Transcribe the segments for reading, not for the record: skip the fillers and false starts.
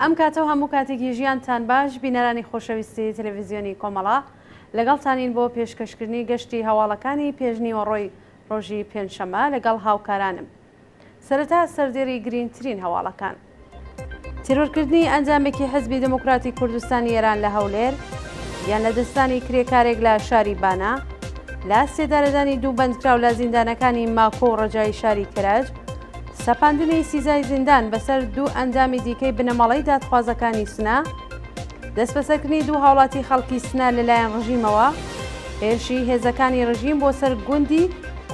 ئەم کاتە و هەموو کاتێکی ژیانتان باش بینەرانی خۆشەویستی تەلەڤیزیۆنی کۆمەڵە لەگەڵتانین بۆ پێشکەشکردنی گەشتی هەواڵەکانی پێشنیوەڕۆی ڕۆژی پێنجشەممە لەگەڵ هاوکارانم. سەرەتا سەردێری گرینگترین هەواڵەکان. تیرۆرکردنی ئەندامێکی حزبی دێموکراتی کوردستانی ئێران لە هەولێر، گیان لەدەستدانی کرێکارێک لە شاری بانە، لە سێدارەدانی دوو بەندکراو لە زیندانەکانی ماکۆ و ڕەجایی شاری کەرەج، سەپاندنی سیزای زیندان بەسەر دوو ئەندامی دیکەی بنەماڵەی دادخوازەکانی سنە، دەستبەسەرکردنی دوو هاوڵاتی خەڵکی سنە لەلایەن ڕژیمەوە، هێرشی هێزەکانی ڕژیم بۆ سەر گوندی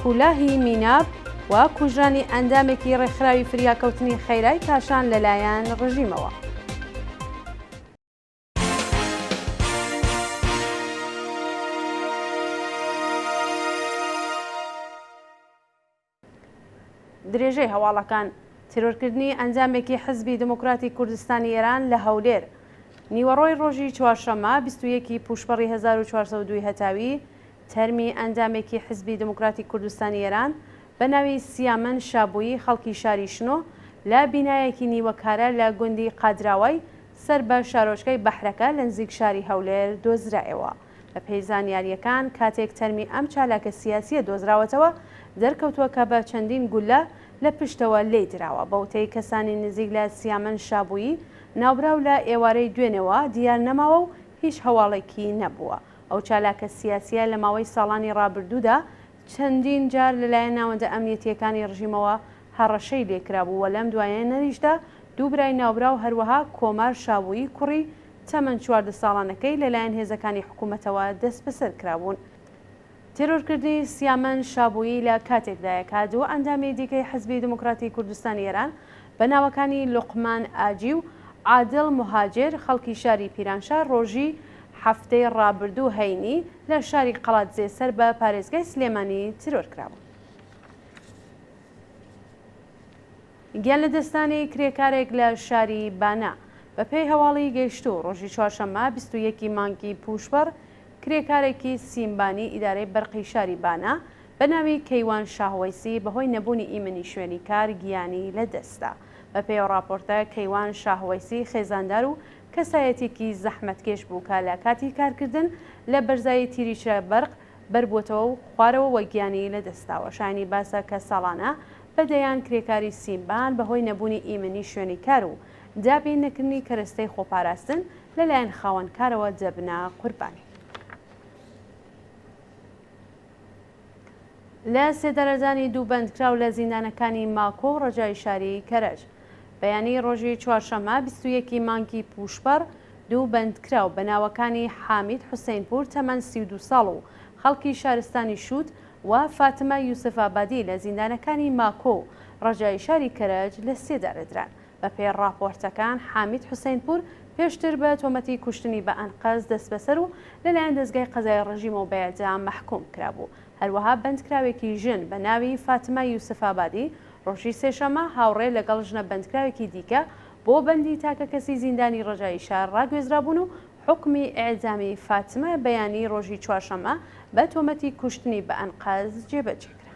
کولاهی میناب و کوژرانی ئەندامێکی ڕێکخراوی فریاکەوتنی خەیرای کاشان لەلایەن ڕژیمەوە. درێژەی هەواڵەکان، تیرۆرکردنی ئەندامێکی حزبی دموکراتی کوردستانی ئێران لە هەولێر نیوەڕۆی ڕۆژی چوارشەممە 21 ی پووشپەڕی 1402 هەتاوی تەرمی ئەندامێکی حزبی دموکراتی کوردستانی ئێران بە ناوی سیامەند شابوویی خەڵکی شاری شنۆ لە بینایەکی نیوەکارە لە گوندی قادراوای سەر بە شارۆچکەی بەحرەکە لە نزیک شاری هەولێر دۆزرایەوە. بەپێی زانیارییەکان، کاتێک تەرمی ئەم چالاکە سیاسییە دۆزراوەتەوە، دەرکەوتووە کە بە چەندین گوللە لە پشتەوە لێی دراوە. بە وتەی کەسانی نزیک لە سیامەند شابوویی، ناوبراو لە ئێوارەی دوێنێوە دیار نەماوە و هیچ هەواڵێکی نەبووە. ئەو چالاکە سیاسییە لە ماوەی ساڵانی ڕابردوودا چەندین جار لەلایەن ناوەندە ئەمنیەتییەکانی ڕژیمەوە هەڕەشەی لێکرابوو و لەم دوایانەیشدا دوو برای ناوبراو هەروەها کۆمار شابوویی کوڕی تەمەن 14 ساڵانەکەی لەلایەن هێزەکانی حکوومەتەوە دەستبەسەر کرابوون. تێرۆرکردنی سیامەند شابوویی لە کاتێکدایە کە دوو ئەندامی دیکەی حزبی دێموکراتی کوردستانی ئێران بە ناوەکانی لوقمان ئاجی و عادڵ موهاجر خەڵکی شاری پیرانشار ڕۆژی هەفتەی ڕابردوو هەینی لە شاری قەڵادزێ سەر بە پارێزگای سلێمانی تیرۆر کرابوون. گیانلەدەستدانی کرێکارێک لە شاری بانە. بەپێی هەواڵی گەیشتوو، ڕۆژی چوارشەممە 21 ی مانگی پووشپەڕ، کرێکارێکی سیمبانی ئیدارەی بەرقی شاری بانە بە ناوی کەیوان شاهوەیسی بەهۆی نەبوونی ئیمنی شوێنی کار گیانی لەدەستدا. بەپێی ئەو ڕاپۆرتە، کەیوان شاهوەیسی خێزاندار و کەسایەتیەکی زەحمەتکێش بوو کە لە کاتی کارکردن لە بەرزایی تیری چرای بەرق بەربووەتەوە و خوارەوە و گیانی لەدەستداوە. شایانی باسە کە ساڵانە بە دەیان کرێکاری سیمبان بەهۆی نەبوونی ئیمنی شوێنی کار و دابین نەکردنی کەرەستەی خۆپاراستن لەلایەن خاوەن کارەوە دەبنە قوربانی. لە سێدارەدانی دوو بەندکراو لە زیندانەکانی ماکۆ و ڕەجای شاری کەرەج. بەیانی ڕۆژی چوارشەممە 21 ی مانگی پووشپەڕ دوو بەندکراو بە ناوەکانی حامید حوسەینپوور تەمەن 32 ساڵ و خەڵکی شارستانی شووت و فاتمە یوسف ئابادی لە زیندانەکانی ماکۆ و ڕەجای شاری کەرەج لە سێدارە دران. بەپێی ڕاپۆرتەکان، حامید حوسەینپوور پێشتر بە تۆمەتی کوشتنی بە ئەنقەست دەستبەسەر و لەلایەن دەزگای قەزای ڕژیمەوە بە ئێعدام مەحکووم کرابوو. هەروەها بەندکراوێکی ژن بە ناوی فاتمە یوسفئابادی ڕۆژی سێشەممە هاوڕێ لەگەڵ ژنە بەندکراوێکی دیکە بۆ بەندی تاکەکەسی زیندانی ڕەجایی شار ڕاگوێزرابوون و حوکمی ئێعدامی فاتمە بەیانی ڕۆژی چوارشەممە بە تۆمەتی کوشتنی بە ئەنقەست جێبەجێ کرا.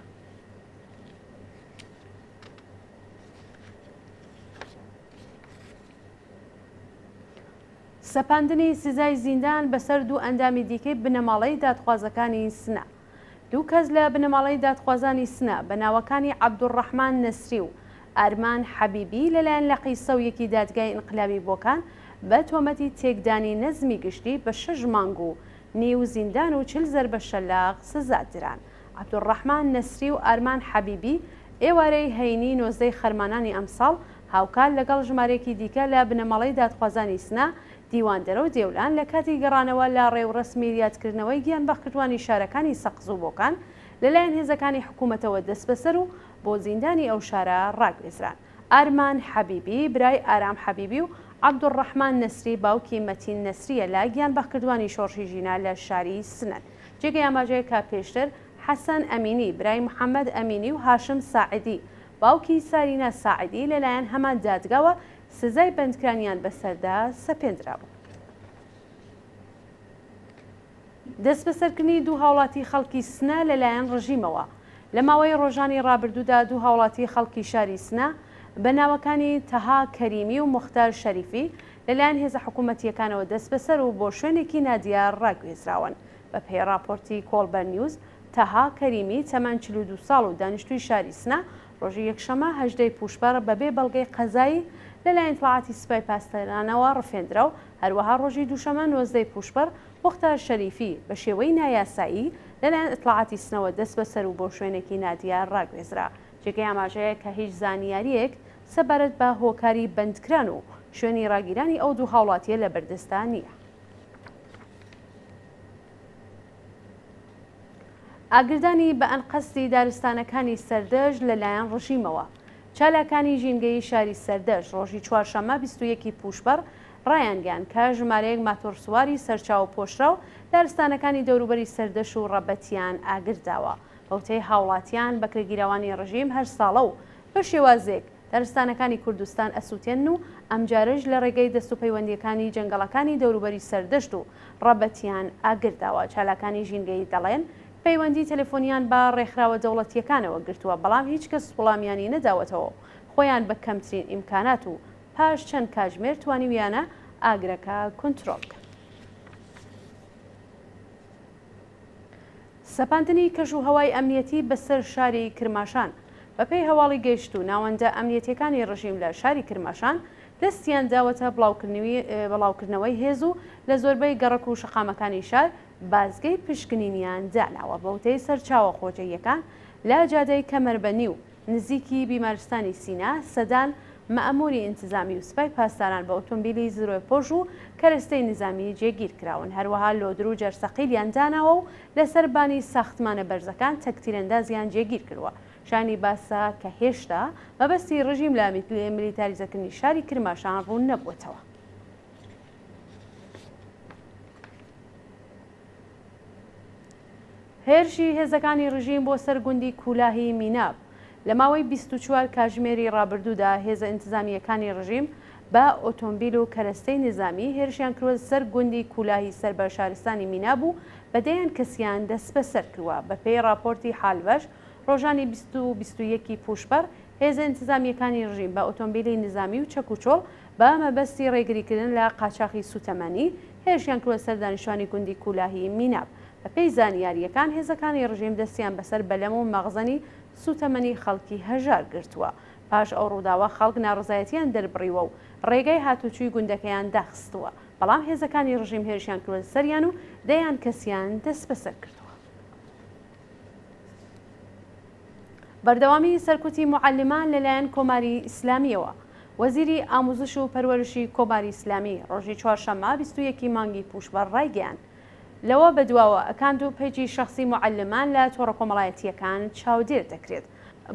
سەپاندنی سزای زیندان بەسەر دوو ئەندامی دیکەی بنەماڵەی دادخوازەکانی سنە. دوو کەس لە بنەماڵەی دادخوازانی سنە بە ناوەکانی عەبدولڕەحمان نەسری و ئارمان حەبیبی لەلایەن لقی سەویەکی دادگای ئینقلابی بۆکان بە تۆمەتی تێکدانی نەزمی گشتی بە شەش مانگ و نیو زیندان و 40 زەربە شەلاق سزا دران. عەبدولڕەحمان نەسری و ئارمان حەبیبی ئێوارەی هەینی نۆزدەی خەرمانانی ئەمساڵ هاوکات لەگەڵ ژمارەیەکی دیکە لە بنەماڵەی دادخوازانی سنە، دیواندەرە و دێولان لە کاتی گەڕانەوە لە ڕێوڕەسمی یادکردنەوەی گیانبەختکردوانی شارەکانی سەقز و بۆکان لەلایەن هێزەکانی حکوومەتەوە دەستبەسەر و بۆ زیندانی ئەو شارە ڕاگوێزران. ئارمان حەبیبی برای ئارام حەبیبی و عەبدولڕەحمان نەسری باوکی مەتین نەسرییە لە گیانبەختکردوانی شۆڕشی ژینا لە شاری سنەن. جێگەی ئاماژەیە کە پێشتر حەسەن ئەمینی برای محەمەد ئەمینی و هاشم ساعدی باوکی سارینا ساعدی لەلایەن هەمان دادگاوە سزای بەندکرانیان بەسەردا سەپێندرابوو. دەستبەسەرکردنی دوو هاوڵاتی خەڵکی سنە لەلایەن ڕژیمەوە لە ماوەی ڕۆژانی ڕابردوودا دوو هاوڵاتی خەڵکی شاری سنە. بە ناوەکانی تەها کەریمی و موختار شەریفی لەلایەن هێزە حکوومەتییەکانەوە دەستبەسەر و بۆ شوێنێکی نادیار ڕاگوێزراون. بەپێی ڕاپۆرتی کۆڵبەر نیوز، تەها کەریمی تەمەن 42 ساڵ و دانیشتووی شاری سنە، ڕۆژی یەکشەممە 18 ی پووشپەڕ بەبێ بەڵگەی قەزایی لەلایەن ئیتڵاعاتی سپای پاسدارانەوە ڕفێندرا و هەروەها ڕۆژی دووشەممە 19 ی پووشپەڕ موختار شەریفی بە شێوەی نایاسایی لەلایەن ئیتڵاعاتی سنەوە دەستبەسەر و بۆ شوێنێکی نادیار ڕاگوێزرا. جێگەی ئاماژەیە کە هیچ زانیارییەک سەبارەت بە هۆکاری بەندکران و شوێنی ڕاگیرانی ئەو دوو هاوڵاتییە لە بەردەستدا نییە. ئاگردانی بە ئەنقەستی دارستانەکانی سەردەشت لەلایەن ڕژیمەوە. چالاکانی ژینگەیی شاری سەردەشت ڕۆژی چوارشەممە 21 ی پووشپەڕ ڕایانگەیاند کە ژمارەیەک ماتۆڕسواری سەرچاوە پۆشراو دارستانەکانی دەوروبەری سەردەشت و ڕەبەتیان ئاگر داوە. بەوتەی هاوڵاتیان، بەکرێگیراوانی ڕژیم هەر ساڵە و بە شێوازێک دارستانەکانی کوردستان ئەسوتێنن و ئەمجارەش لە ڕێگەی دەستوپەیوەندییەکانی جەنگەڵەکانی دەوروبەری سەردەشت و ڕەبەتیان ئاگر داوە. چالاکانی ژینگەیی دەڵێن، پەیوەندی تەلەفۆنیان بە ڕێکخراوە دەوڵەتییەکانەوە گرتووە، بەڵام هیچ کەس وڵامیانی نەداوەتەوە و خۆیان بە کەمترین ئیمکانات و پاش چەند کاتژمێر توانیویانە ئاگرەکە کونترۆڵ بکەن. سەپاندنی کەش و هەوای ئەمنیەتی بە سەر شاری کرماشان بە پێی هەواڵی گەیشتوو ناوەندە ئەمنیەتیەکانی ڕژیم لە شاری کرماشان دەستیان داوەتە بڵاوکردنەوەی هێز و لە زۆربەی گەڕەک و شەقامەکانی شار بازگەی پشکنینیان داناوە بە وتەی سەرچاوە خۆجێیەکان لە جادەی کەمەربەنی و نزیکی بیمارستانی سینا سەدان مەئموری ئینتزامی و سپای پاسداران بە ئۆتۆمبیلی زرێپۆش و کەرەستەی نیزامی جێگیر کراون. هەروەها لۆدر و جەرسەقیلیان داناوە و لەسەر بانی ساختمانە بەرزەکان تەک تیرەندازیان جێگیر کردووە. شایانی باسە کە هێشتا مەبەستی ڕژیم لە میلیتاریزەکردنی شاری کرماشان ڕوون نەبووەتەوە. هێرشی هێزەکانی ڕژیم بۆ سەر گوندی کولاهی میناب لە ماوەی 24 کاژمێری ڕابردوودا هێزە ئینتزامییەکانی ڕژیم بە ئۆتۆمبیل و کەرەستەی نیزامی هێرشیان کردووە سەر گوندی کولاهی سەر بە شارستانی میناب و بە دەیان کەسیان دەستبەسەر کردووە. بەپێی ڕاپۆرتی حالبەش ڕۆژانی 20 و 21 ی پووشپەڕ هێزە ئینتزامییەکانی ڕژیم بە ئۆتۆمبیلی نیزامی و چەک و چۆڵ بە مەبەستی ڕێگریکردن لە قاچاخی سووتەمەنی هێرشیان کردووە سەر دانیشتوانی گوندی کولاهی میناب. بەپێی زانیارییەکان هێزەکانی ڕژیم دەستیان بەسەر بەلەم و مەخزەنی سووتەمەنی خەڵکی هەژار گرتووە. پاش ئەو ڕووداوە خەڵک ناڕەزایەتییان دەربڕیوە و ڕێگای هاتوچووی گوندەکەیان داخستووە، بەڵام هێزەکانی ڕژیم هێرشیان کردووەتە سەریان و دەیان کەسیان دەستبەسەر کردووە. بەردەوامی سەرکوتی موعەلیمان لەلایەن کۆماری ئیسلامییەوە وەزیری ئاموزش و پەروەرشی کۆماری ئیسلامی ڕۆژی چوارشەممە 21 ی مانگی پووشپەڕ ڕایگەیاند، لەوە بەدواوە ئەکانت و پەیجی شەخسی موعەلمان لە تۆڕە کۆمەڵایەتییەکان چاودێر دەکرێت.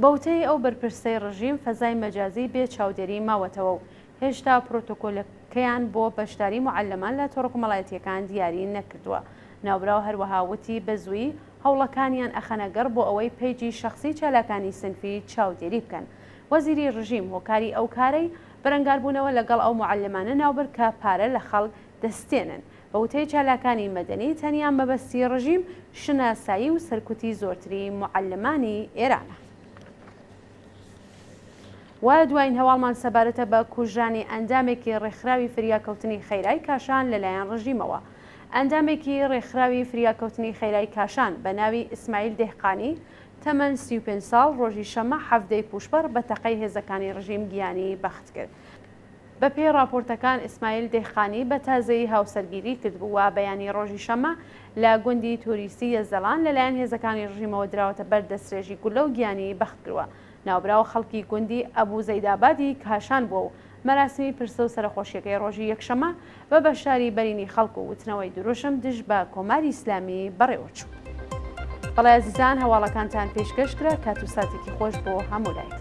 بە وتەی ئەو بەرپرسەی ڕژیم فەزای مەجازی بێ چاودێری ماوەتەوە و هێشتا پرۆتۆکۆلەکەیان بۆ بەشداری موعەلمان لە تۆڕە کۆمەڵایەتییەکان دیاری نەکردووە. ناوبراو هەروەها وتی بە زوویی هەوڵەکانیان ئەخەنە گەڕ بۆ ئەوەی پەیجی شەخسی چالاکانی سنفی چاودێری بکەن. وەزیری ڕژیم هۆکاری ئەو کارەی بەرەنگاربوونەوە لەگەڵ ئەو موعەلمانە ناوبرد کە پارە لە خەڵک دەستێنن. بە وتەی چالاکانی مەدەنی تەنیا مەبەستی ڕژیم شناسایی و سەرکوتی زۆرتری موعەلمانی ئێرانە. و دوایین هەواڵمان سەبارەتە بە کوژرانی ئەندامێکی ڕێکخراوی فریاکەوتنی خەیرای کاشان لەلایەن ڕژیمەوە. ئەندامێکی ڕێکخراوی فریاکەوتنی خەیرای کاشان بە ناوی ئیسماعیل دێهقانی تەمەن 35 ساڵ ڕۆژی شەممە حەڤدەی پووشپەڕ بە تەقەی هێزەکانی ڕژیم گیانی بەخت کرد. بەپێی ڕاپۆرتەکان ئیسماعیل دێهقانی بە تازەیی هاوسەرگیری کردبوو و بەیانی ڕۆژی شەممە لە گوندی توریسی یەزدەڵان لەلایەن هێزەکانی ڕژیمەوە دراوەتە بەر دەسترێژی گوللە و گیانی بەخت کردووە. ناوبراو خەڵکی گوندی ئەبوزەیدابادی کاشان بووە و مەراسمی پرسە و سەرەخۆشییەکەی ڕۆژی یەکشەممە بە بەشداری بەرینی خەڵک و وتنەوەی دروشم دژ بە کۆماری ئیسلامی بەڕێوەچوو. بەڵێ ئازیزان هەواڵەکانتان پێشکەش کرا کات و ساتێکی خۆش بۆ هەموو لایەک.